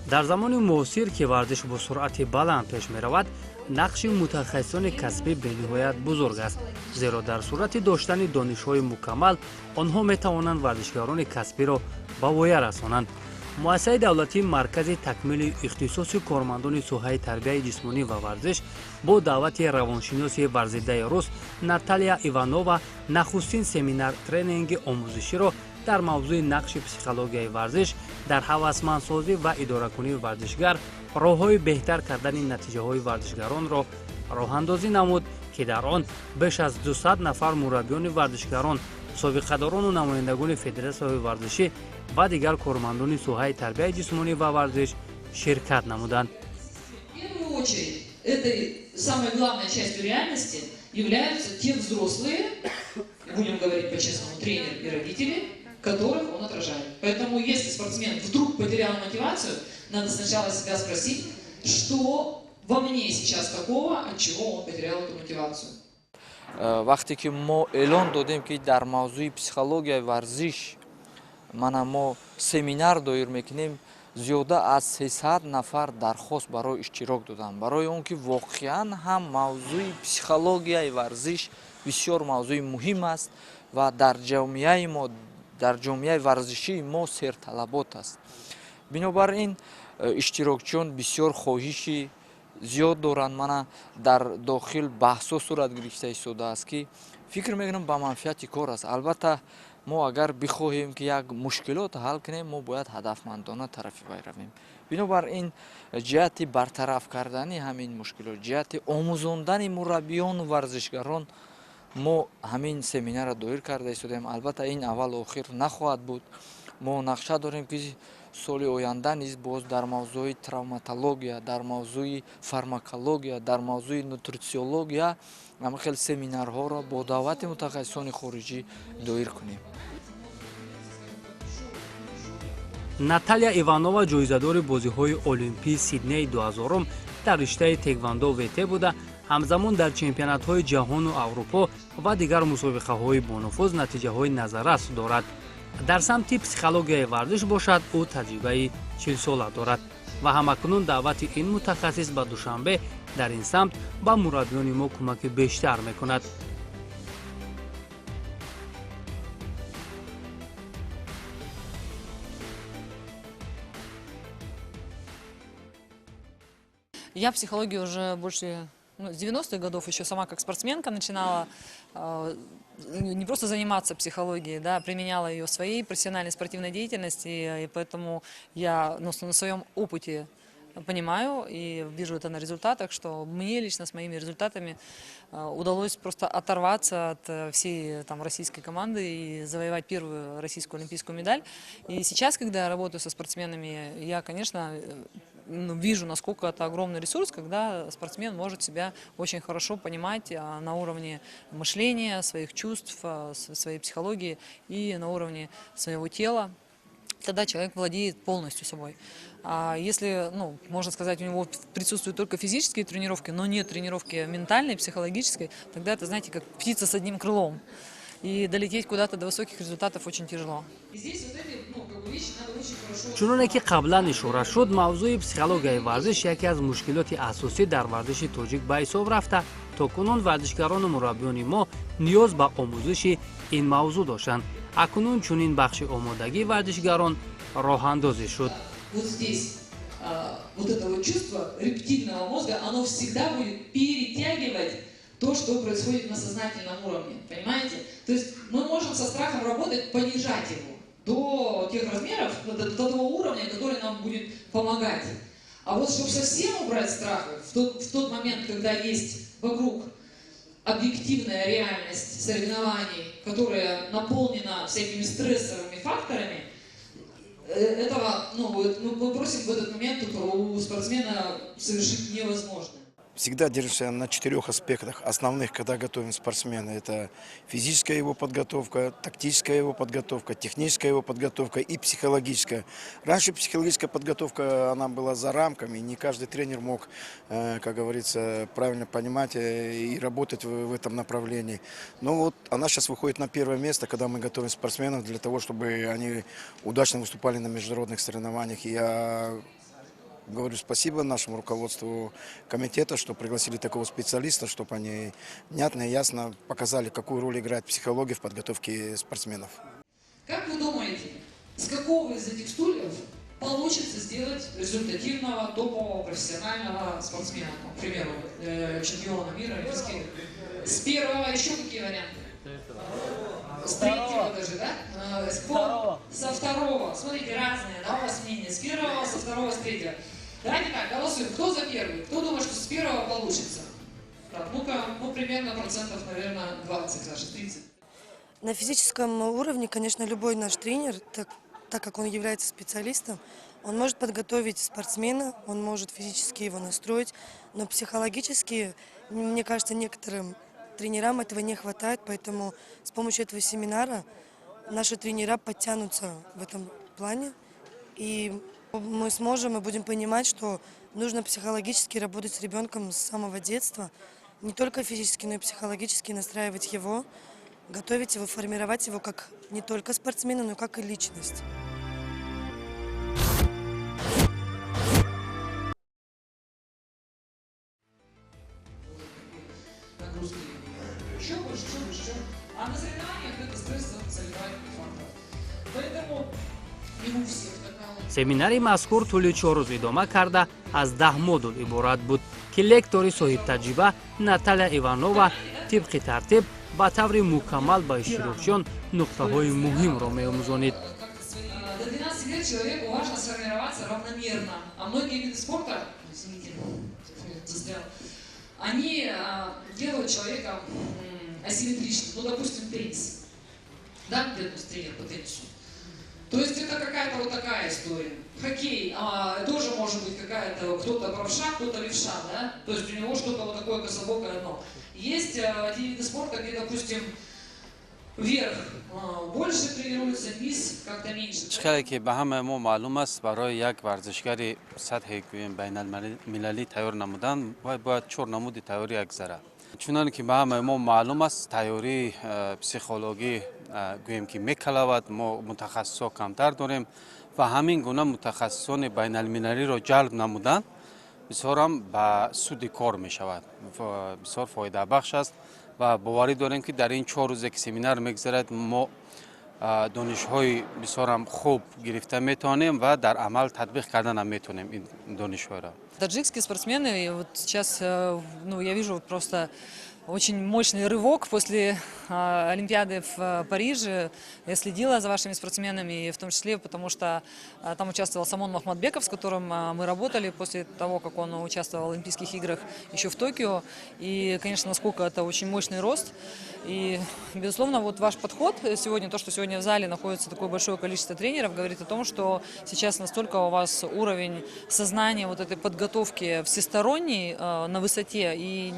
Дар замони муосир, ки варзиш бо суръати баланд пеш меравад, нақши мутахассисони касбӣ бениҳоят бузург аст, зеро дар сурати доштани донишҳои мукаммал онҳо метавонанд варзишгарони касбиро ба воя расонанд. Муассисаи давлатии Маркази такмили ихтисоси кормандони соҳаи тарбияи ҷисмонӣ ва варзиш бо даъвати равоншиноси варзидаи рус Наталия Иванова нахустин семинар тренинги омӯзиширо дар мавзӯи нақши психологияи варзиш дар ҳавасмандсозӣ ва идоракунии варзишгар, роҳҳои беҳтар кардани натиҷаҳои варзишгаронро роҳандозӣ намуд, ки дар он беш аз 200 нафар мураббиёни варзишгарон, собиқадорону намояндагони федератсияҳои варзишӣ ва дигар кормандони соҳаи тарбияи ҷисмонӣ ва варзиш ширкат намуданд. В первую очередь, этой самой главной частью реальности являются те взрослые, будем говорить по-честному, тренер и родители, которых он отражает. Поэтому, если спортсмен вдруг потерял мотивацию, надо сначала себя спросить, что во мне сейчас такого, от чего он потерял эту мотивацию. Вақте ки мо эълон додем, ки дар мавзӯи психологияи варзиш мана мо семинар доир мекунем, зиёда аз 300 нафар дархост барои иштирок доданд, барои он ки воқеан ҳам мавзӯи психологияи варзиш бисёр мавзӯи муҳим аст ва дар ҷомеаи мо, дар ҷомеаи варзишии мо серталабот аст. Бинобар ин иштирокчиён бисёр хоҳиши зиёд доранд. Мана дар дохил баҳсҳо сурат гирифта истодааст, ки фикр мекунам, ба манфиати кор аст. Албатта, мо агар бихоҳем, ки як мушкилот ҳал кунем, мо бояд ҳадафмандона тарафи вай равем. Бинобар ин ҷиҳати бартараф кардани ҳамин мушкилот, ҷиҳати омӯзондани мураббиёну варзишгарон мо ҳамин семинарро доир карда истодаем. Албатта, ин аввалу охир нахоҳад буд. Мо нақша дорем, ки соли оянда низ боз дар мавзӯи травматология, дар мавзӯи фармакология, дар мавзӯи нутрициология ҳама хел семинарҳоро бо даъвати мутахассисони хориҷӣ доир кунем. Наталия Иванова ҷоизадори бозиҳои Олимпии Сиднеи 2000 дар риштаи теквандо ВТ буда, ҳамзамон дар чемпионатҳои ҷаҳону Аврупо ва дигар мусобиқаҳои бонуфуз натиҷаҳои назаррас дорад. Дар самти психологияи варзиш бошад, ӯ таҷрибаи 40-сола дорад ва ҳамакнун даъвати ин мутахассис ба Душанбе дар ин самт ба мураббиёни мо кӯмаки бештар мекунад. Я психологию уже больше, ну, с 90-х годов, еще сама как спортсменка начинала не просто заниматься психологией, да, применяла ее в своей профессиональной спортивной деятельности, и поэтому я, ну, на своем опыте понимаю и вижу это на результатах, что мне лично с моими результатами удалось просто оторваться от всей там российской команды и завоевать первую российскую олимпийскую медаль. И сейчас, когда я работаю со спортсменами, я, конечно, ну, вижу, насколько это огромный ресурс, когда спортсмен может себя очень хорошо понимать на уровне мышления, своих чувств, своей психологии и на уровне своего тела. Тогда человек владеет полностью собой. А если, ну, можно сказать, у него присутствуют только физические тренировки, но нет тренировки ментальной, психологической, тогда это, знаете, как птица с одним крылом. И долететь куда-то до высоких результатов очень тяжело. Чуноне ки қаблан ишора шуд, мавзӯи психологияи варзиш яке аз мушкилоти асосӣ дар варзиши тоҷик ба ҳисоб рафта, то кунун варзишгарону мураббиёни мо ниёз ба омӯзиши ин мавзӯъ доштанд. Акнун чунин бахши омодагии варзишгарон роҳандозӣ шуд. Вот здесь вот это вот чувство рептильного мозга, оно всегда будет перетягивать то, что происходит на сознательном уровне, понимаете? То есть мы можем со страхом работать, понижать его до тех размеров, до того уровня, который нам будет помогать. А вот чтобы совсем убрать страх, в тот момент, когда есть вокруг объективная реальность соревнований, которая наполнена всякими стрессовыми факторами, этого, ну, вот мы просим в этот момент у спортсмена совершить невозможно. Всегда держимся на четырех аспектах основных, когда готовим спортсмена. Это физическая его подготовка, тактическая его подготовка, техническая его подготовка и психологическая. Раньше психологическая подготовка, она была за рамками, не каждый тренер мог, как говорится, правильно понимать и работать в этом направлении. Но вот она сейчас выходит на первое место, когда мы готовим спортсменов для того, чтобы они удачно выступали на международных соревнованиях. И я Говорю спасибо нашему руководству комитета, что пригласили такого специалиста, чтобы они внятно и ясно показали, какую роль играет психология в подготовке спортсменов. Как вы думаете, с какого из этих стульев получится сделать результативного, топового, профессионального спортсмена, к примеру, чемпиона мира? С первого еще какие варианты? С третьего даже, да? Со второго. Смотрите, разные, да, у вас мнения. С первого, со второго, с третьего. Давайте так, голосуем. Кто за первый? Кто думает, что с первого получится? Так, ну-ка, ну примерно процентов, наверное, 20, даже 30. На физическом уровне, конечно, любой наш тренер, так как он является специалистом, он может подготовить спортсмена, он может физически его настроить, но психологически, мне кажется, некоторым тренерам этого не хватает, поэтому с помощью этого семинара наши тренера подтянутся в этом плане, и мы сможем и будем понимать, что нужно психологически работать с ребенком с самого детства, не только физически, но и психологически настраивать его, готовить его, формировать его как не только спортсмена, но как и личность. Нагрузки еще больше, еще больше, еще. А на соревнованиях это стресс соревновательный фактор. Поэтому не у всех такая. Семинари мазкур тӯли 4 рӯз идома карда, аз 10 модул иборат буд, ки лектори соҳибтаҷриба Наталья Иванова тибқи тартиб ба таври мукаммал ба иштирокчиён нуқтаҳои муҳимро меомӯзонид. До 12 лет человеку важно сформироваться равномерно. А многие виды спорта, извините, застрял, они делают человека асимметричным. Ну, допустим, теннис. Да, где у нас тренер по теннису? То есть это какая-то вот такая история. Хоккей тоже может быть какая-то, кто-то правша, кто-то левша, да? То есть у него что-то вот такое кособокое дно. Есть те виды спорта, где, допустим, верх больше тренируется, низ как-то меньше. Чӣ ки ба ҳамаи мо маълум аст, барои як варзишгари сатҳи гӯем байналмилалӣ тайёр намудан вай бояд чор намуди тайёрӣ гузарад. Чуноне ки ба ҳамаи мо маълум аст, тайёрии психологӣ гӯем ки мекалавад, мо мутахассисҳо камтар дорем ва ҳамин гуна мутахассисони байналмилалиро ҷалб намудан бисёрам ба суди кор мешавад, бисёр фоидабахш аст ва боварӣ дорем, ки дар ин 4 рӯзе ки семинар мегузарад, мо донишҳои бисёрам хуб гирифта метавонем ва дар амал татбиқ карданам метавонем ин донишҳоро. Таджикские спортсмены, и вот сейчас, ну, я вижу просто очень мощный рывок после Олимпиады в Париже. Я следила за вашими спортсменами, и в том числе потому, что там участвовал Самон Махмадбеков, с которым мы работали после того, как он участвовал в Олимпийских играх еще в Токио. И, конечно, насколько это очень мощный рост. И, безусловно, вот ваш подход сегодня, то, что сегодня в зале находится такое большое количество тренеров, говорит о том, что сейчас настолько у вас уровень сознания вот этой подготовки всесторонней на высоте, и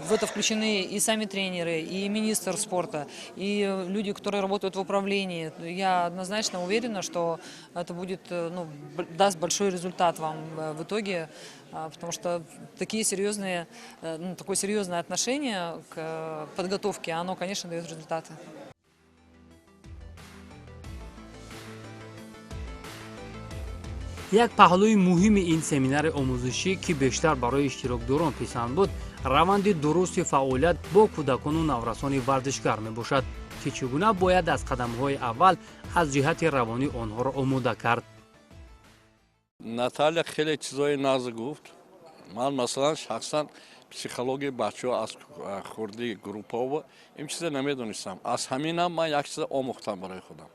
в это включены и сами тренеры, и министр спорта, и люди, которые работают в управлении. Я однозначно уверена, что это будет, ну, даст большой результат вам в итоге, потому что такие серьезные, ну, такое серьезное отношение к подготовке, оно, конечно, дает результаты. Як паҳлӯи муҳими ин семинари омӯзишӣ, ки бештар барои иштирокдорон писанд буд, раванди дурусти фаъолият бо кӯдакону наврасони варзишгар мебошад, ки чӣ гуна бояд аз қадамҳои аввал аз ҷиҳати равонӣ онҳоро омода кард. Наталья хеле чизҳои нағз гуфт. Ман, масалан, шахсан психологияи бачаҳо аз хурдии группао ин чиза намедонистам. Аз ҳаминам ман як чиза омӯхтам барои худам.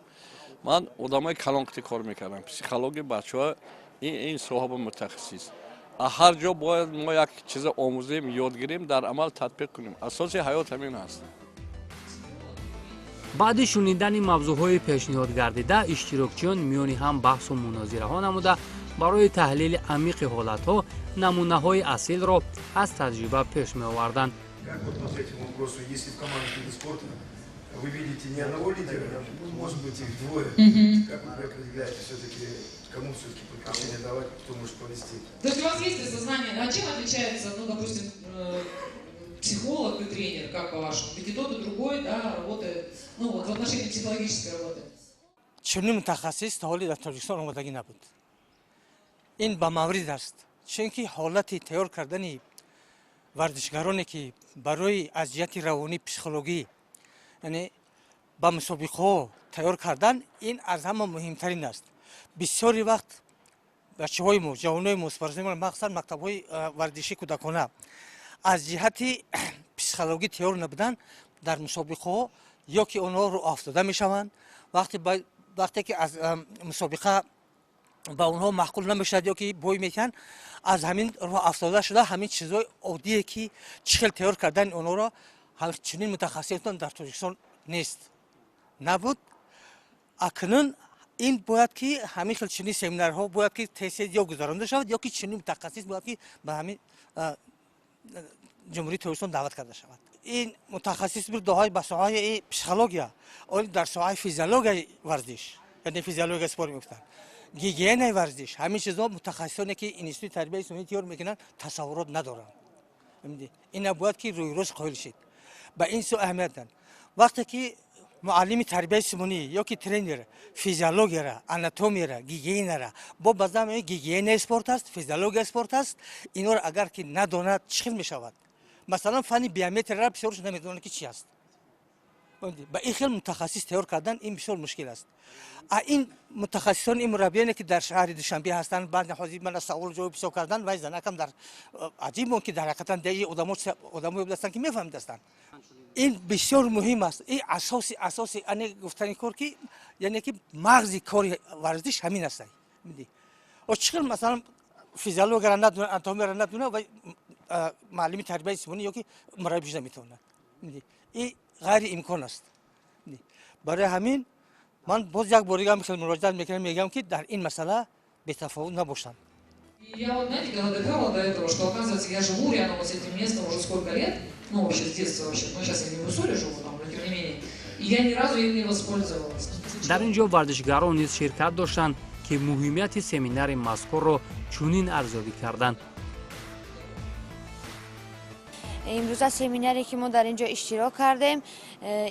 Ман одамои калонқитӣ кор мекардам, психологияи бачаҳо ин соҳаба мутахассис. Ҳар ҷо бояд мо як чиза омӯзем, ёд гирем, дар амал татбиқ кунем. Асоси ҳаёт ҳамин аст. Баъди шунидани мавзӯъҳои пешниҳодгардида, иштирокчиён миёни ҳам баҳсу мунозираҳо намуда, барои таҳлили амиқи ҳолатҳо намунаҳои асилро аз таҷриба пеш меоварданд. Как вот по третьему вопросу, если в команде вида спорта вы видите не одного лидера, ну, может быть, их двое, как вы определяете все-таки, кому все-таки предпочтение давать, кто может повести? То есть у вас есть осознание, а чем отличается, ну, допустим, психолог и тренер, как по-вашему? Ведь и тот, и другой, да, работает, ну, вот в отношении психологической работы. Чунин мутахассис то ҳоле дар Тоҷикистон омодагӣ набуд. Ин ба маврид аст, чунки ҳолати тайёр кардани варзишгароне, ки барои аз ҷиҳати равонӣ, психологӣ, яъне ба мусобиқаҳо тайёр кардан, ин аз ҳама муҳимтарин аст. Бисёри вақт бачаҳои мо, ҷавонои мо, спортсмен, махсусан мактабҳои варзишии кӯдакона, аз ҷиҳати психологӣ тайёр набудан, дар мусобиқаҳо ё ки онҳо рӯҳафтода мешаванд, вақте ки аз мусобиқа ба онҳо маъқул намешавад ё ки бой метиҳанд, аз ҳамин рӯҳафтода шуда, ҳамин чизҳои оддие, ки чӣ хел тайёр кардани онҳоро, чунин мутахассисон дар Тоҷикистон нест, набуд. Акнун ин бояд ки ҳамин хел чунин семинарҳо бояд ки тез ё гузаронда шавад, ё ки чунин мутахассис бояд ки ба ҳамин Ҷумҳурии Тоҷикистон даъват карда шавад. Ин мутахассис бурдаҳои ба соҳаи психология, дар соҳаи физиологияи варзиш, яъне физиологияи спорт мегуфтанд, гигиенаи варзиш, ҳамин чизҳо мутахассисоне, ки институти тарбияи ҷисмонӣ тайёр мекунанд, тасаввурот надоранд. Ина бояд ки рӯи рост қоил шид, ба ин су аҳамият данд. Вақте ки муаллими тарбияи ҷисмонӣ ё ки тренер физиологияра, анатомияра, гигиенара, бо баъзан гигиенаи спорт аст, физиологияи спорт аст, инҳоро агар ки надонад, чӣ хел мешавад? Масалан, фанни биометрияра бисёрш намедонанд, ки чи аст. Ба ин хел мутахассис тайёр кардан ин бисёр мушкил аст. А ин мутахассисон, ин мураббиёне, ки дар шаҳри Душанбе ҳастанд, баъзе ҳозир мана савол ҷавоб бисёр кардан, вай занакам дар аҷиб мон, ки дар ҳақиқатан деи одамое будастанд, ки мефаҳмидастанд. Ин бисёр муҳим аст. Ин асоси ане гуфтани кор, ки яъне ки мағзи кори варзиш ҳамин аст. О, чӣ хел, масалан, физиологияра надона, анатомияра надона, вай муаллими тарбияи ҷисмонӣ ё ки мураббӣ шуда метавонад? Ин ғайриимкон аст. Барои ҳамин ман боз як бор дига хел муроҷиат мекунам, мегӯям, ки дар ин масъала бетафовут набошанд. Я вот, знаете, когда доперла до этого, что, оказывается, я живу рядом вот с этим местом уже сколько лет, ну, вообще с детства вообще, ну, сейчас я не в Усоле живу, там, но тем не менее, и я ни разу им не воспользовалась. Дар ин ҷо варзишгарон низ ширкат доштанд, ки муҳимияти семинари мазкурро чунин арзёбӣ карданд. Имрӯза семинаре, ки мо дар ин ҷо иштирок кардем,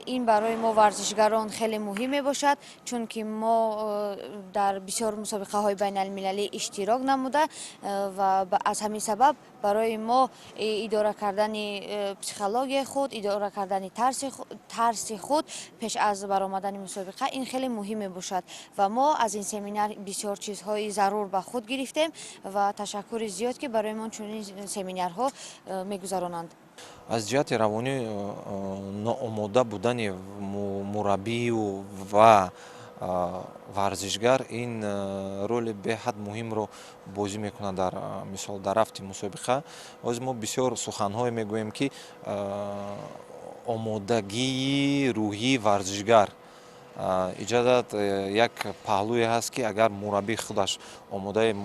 ин барои мо варзишгарон хеле муҳим мебошад, чунки мо дар бисёр мусобиқаҳои байналмилалӣ иштирок намуда ва аз ҳамин сабаб барои мо идора кардани психологияи худ, идора кардани тарси худ пеш аз баромадани мусобиқа ин хеле муҳим мебошад. Ва мо аз ин семинар бисёр чизҳои зарур ба худ гирифтем ва ташаккури зиёд, ки барои мо чунин семинарҳо мегузаронанд. Аз ҷиҳати равонӣ ноомода будани мураббию ва варзишгар ин роли беҳад муҳимро бозӣ мекунад дар мисол дар рафти мусобиқа. Ҳозир мо бисёр суханҳое мегӯем, ки омодагии рӯҳии варзишгар иҷозат як паҳлӯе ҳаст, ки агар мураббӣ худаш омодаи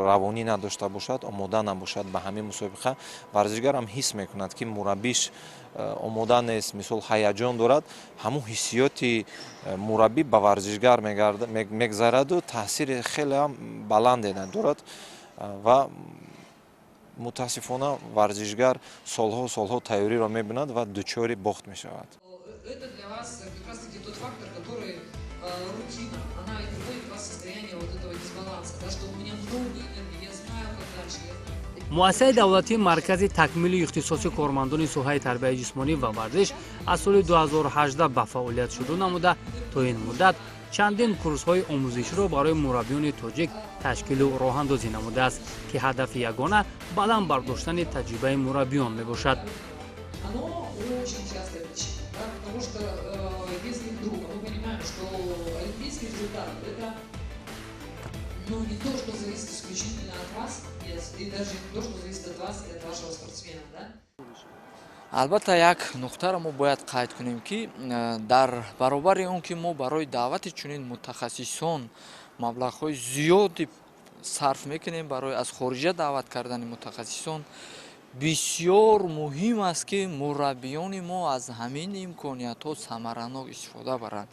равонӣ надошта бошад, омода набошад ба ҳамин мусобиқа, варзишгарам ҳис мекунад, ки мураббиш омода нест, мисол, ҳаяҷон дорад. Ҳамун ҳиссиёти мураббӣ ба варзишгар мегзараду таъсири хелеам баланде дорад ва мутаассифона варзишгар солҳо солҳо тайёриро мебинад ва дучори бохт мешавад. Это для вас как раз-таки тот фактор, который рутина, она и приводит вас в состояние вот этого дисбаланса, да, что у меня много энергии, я знаю, как дальше, я знаю. Муассисаи давлатии Маркази такмили ихтисоси кормандони соҳаи тарбияи ҷисмонӣ ва варзиш аз соли 2018 ба фаъолият шурӯъ намуда, то ин муддат чандин курсҳои омӯзиширо барои мураббиёни тоҷик ташкилу роҳандозӣ намудааст, ки ҳадафи ягона баланд бардоштани таҷрибаи мураббиён мебошад. Оно очень частая причина, да, потому что если вдруг мы понимаем, что олимпийский результат — это, ну, не то, что зависит исключительно от вас, и даже не то, что зависит от вас и от вашего спортсмена, да? Албатта, як нуқтаро мо бояд қайд кунем, ки дар баробари он ки мо барои даъвати чунин мутахассисон маблағҳои зиёди сарф мекунем, барои аз хориҷа даъват кардани мутахассисон, бисёр муҳим аст, ки мураббиёни мо аз ҳамин имкониятҳо самаранок истифода баранд,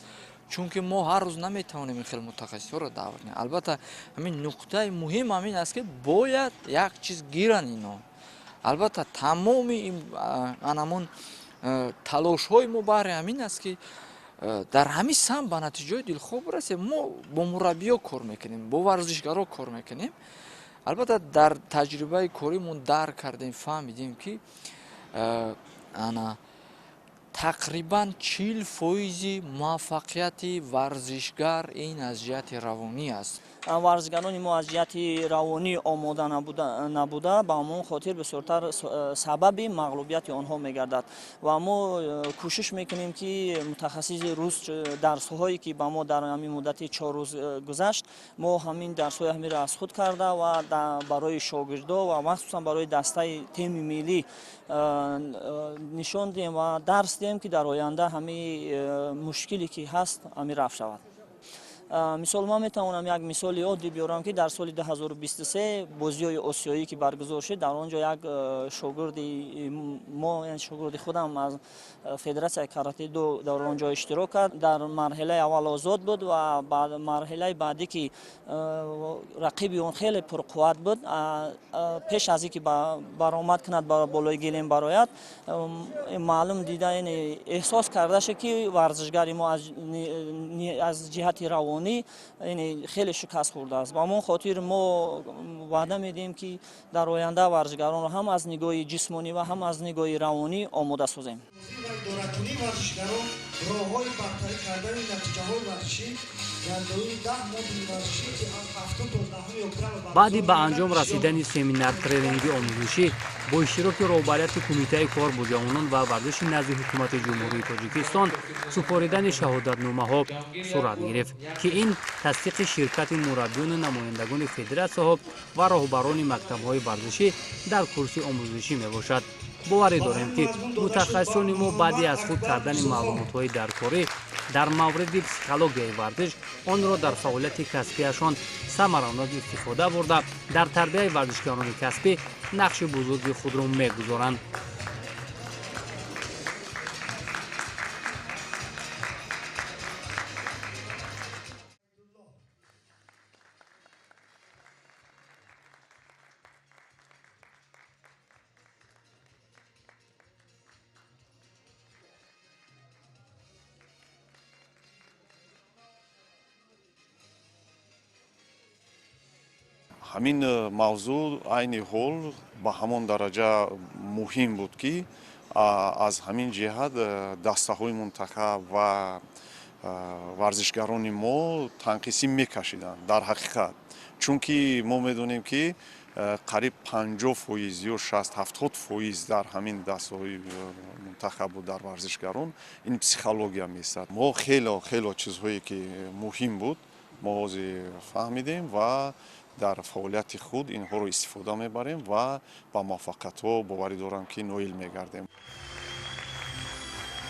чунки мо ҳар рӯз наметавонем ин хел мутахассисҳоро даъват кунем. Албатта, ҳамин нуқтаи муҳим ҳамин аст, ки бояд як чиз гиранд ино. Албатта, тамоми анамун талошҳои мо баҳри ҳамин аст, ки Дар ҳамин самт ба натиҷаҳои дилхоҳ бирасем. Мо бо мураббиё кор мекунем, бо варзишгаро кор мекунем. Албатта, дар таҷрибаи коримон дарк кардем, фаҳмидем, ки ана тақрибан 40 фоизи муваффақияти варзишгар ин аз ҷиҳати равонӣ аст. Варзишгарони мо аз ҷиҳати равонӣ омода набуда, ба ҳамон хотир бисёртар сабаби мағлубияти онҳо мегардад. Ва мо кӯшиш мекунем, ки мутахассиси рус дарсҳое, ки ба мо дар ҳамин муддати 4 рӯз гузашт, мо ҳамин дарсҳои ҳаминро аз худ карда ва барои шогирдо ва махсусан барои дастаи тими миллӣ нишон диҳем ва дарс диҳем, ки дар оянда ҳамин мушкиле ки ҳаст, ҳамин рафъ шавад. Мисол, ман метавонам як мисоли оддӣ биёрам, ки дар соли 2023 бозиҳои осиёӣ ки баргузор шуд, дар он ҷо як шогирди мо, яъне шогирди худам аз федератсияи каратэ-до, дар он ҷо иштирок кард. Дар марҳилаи аввал озод буд ва марҳилаи баъдӣ, ки рақиби он хеле пурқувват буд, пеш аз ин ки баромад кунад, ба болои гилем барояд, маълум дида, яъне эҳсос карда шуд, ки варзишгари мо аз ҷиҳати равонӣ, яъне, хеле шикаст хӯрдааст. Ба ҳамон хотир мо ваъда медиҳем, ки дар оянда варзишгаронро ҳам аз нигоҳи ҷисмонӣ ва ҳам аз нигоҳи равонӣ омода созем. Идоракунии варзишгарон, роҳҳои бартарӣ кардани натиҷаҳои варзишӣ дар доираи 10 модули варзишӣ, ки аз ҳафтум то 10-уми октябр Баъди ба анҷом расидани семинар тренинги омӯзишӣ бо иштироки роҳбарияти Кумитаи кор бо ҷавонон ва варзиши назди Ҳукумати Ҷумҳурии Тоҷикистон супоридани шаҳодатномаҳо сурат гирифт, ки ин тасдиқи ширкати мураббиёну намояндагони федератсияҳо ва роҳбарони мактабҳои варзишӣ дар курси омӯзишӣ мебошад. Боварӣ дорем, ки мутахассисони мо баъди аз худ кардани маълумотҳои даркорӣ дар мавриди психологияи варзиш онро дар фаъолияти касбиашон самаранок истифода бурда, дар тарбияи варзишгарони касбӣ нақши бузурги худро мегузоранд. Ҳамин мавзӯъ айни ҳол ба ҳамон дараҷа муҳим буд, ки аз ҳамин ҷиҳат дастаҳои мунтахаб ва варзишгарони мо танқисӣ мекашиданд дар ҳақиқат, чунки мо медонем, ки қариб 50% ё 60-70% дар ҳамин дастаҳои мунтахабу дар варзишгарон ин психология меистад. Мо хело хело чизҳое, ки муҳим буд, мо ҳозир фаҳмидем ва дар фаъолияти худ инҳоро истифода мебарем ва ба муваффақиятҳо, боварӣ дорам, ки ноил мегардем.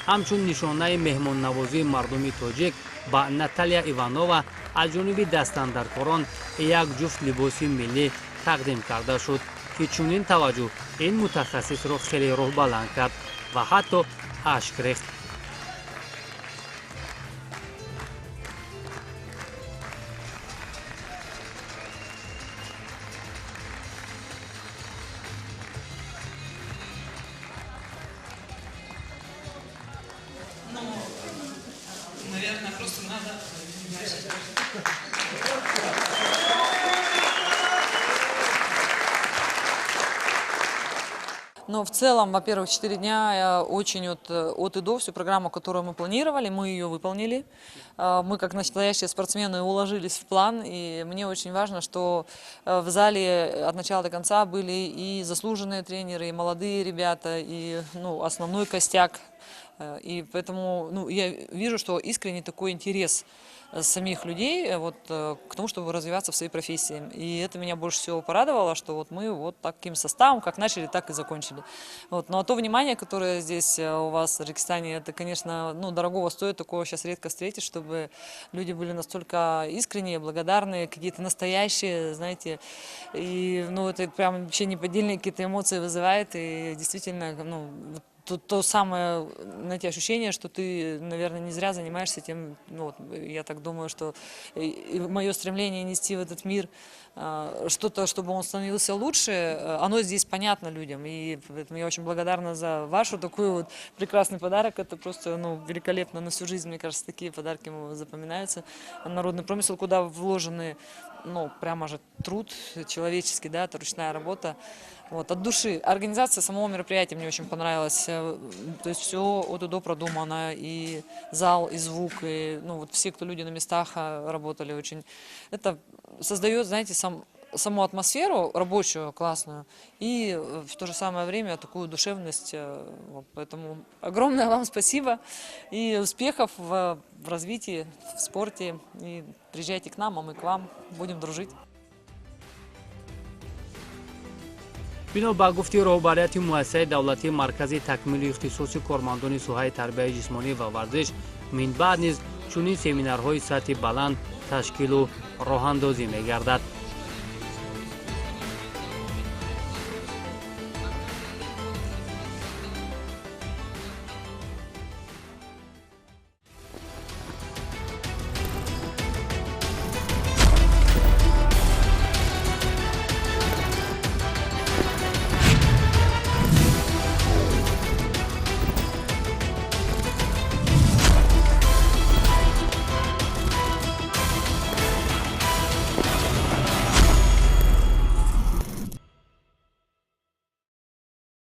Ҳамчун нишонаи меҳмоннавозии мардуми тоҷик ба Наталия Иванова аз ҷониби дастандаркорон як ҷуфт либоси миллӣ тақдим карда шуд, ки чунин таваҷҷӯҳ ин мутахассисро хеле рӯҳбаланд кард ва ҳатто ашк рехт. Наверное, просто надо. Но в целом, во-первых, 4 дня очень от и до всю программу, которую мы планировали, мы ее выполнили. Мы, как настоящие спортсмены, уложились в план. И мне очень важно, что в зале от начала до конца были и заслуженные тренеры, и молодые ребята, и, ну, основной костяк. И поэтому, ну, я вижу, что искренне такой интерес самих людей вот, к тому, чтобы развиваться в своей профессии. И это меня больше всего порадовало, что вот мы вот таким составом, как начали, так и закончили. Вот. Ну а то внимание, которое здесь у вас в Таджикистане, это, конечно, ну, дорогого стоит, такого сейчас редко встретишь, чтобы люди были настолько искренние, благодарные, какие-то настоящие, знаете. И, ну, это прям вообще неподдельные какие-то эмоции вызывает, и действительно, ну, вот То самое, знаете, ощущение, что ты, наверное, не зря занимаешься тем, ну, вот, я так думаю, что мое стремление нести в этот мир что-то, чтобы он становился лучше, оно здесь понятно людям. И поэтому я очень благодарна за вашу такой вот прекрасный подарок. Это просто, ну, великолепно на всю жизнь, мне кажется, такие подарки запоминаются. Народный промысел, куда вложены, ну, прямо же труд человеческий, да, это ручная работа. Вот, от души. Организация самого мероприятия мне очень понравилась. То есть все от и до продумано, и зал, и звук, и, ну, вот все, кто люди на местах работали очень. Это создает, знаете, саму атмосферу рабочую, классную, и в то же самое время такую душевность. Вот, поэтому огромное вам спасибо и успехов в развитии, в спорте. И приезжайте к нам, а мы к вам. Будем дружить. Бино ба гуфти роҳбарияти муассисаи давлатии Маркази такмили ихтисоси кормандони соҳаи тарбияи ҷисмонӣ ва варзиш, минбаъд низ чунин семинарҳои сатҳи баланд ташкилу роҳандозӣ мегардад.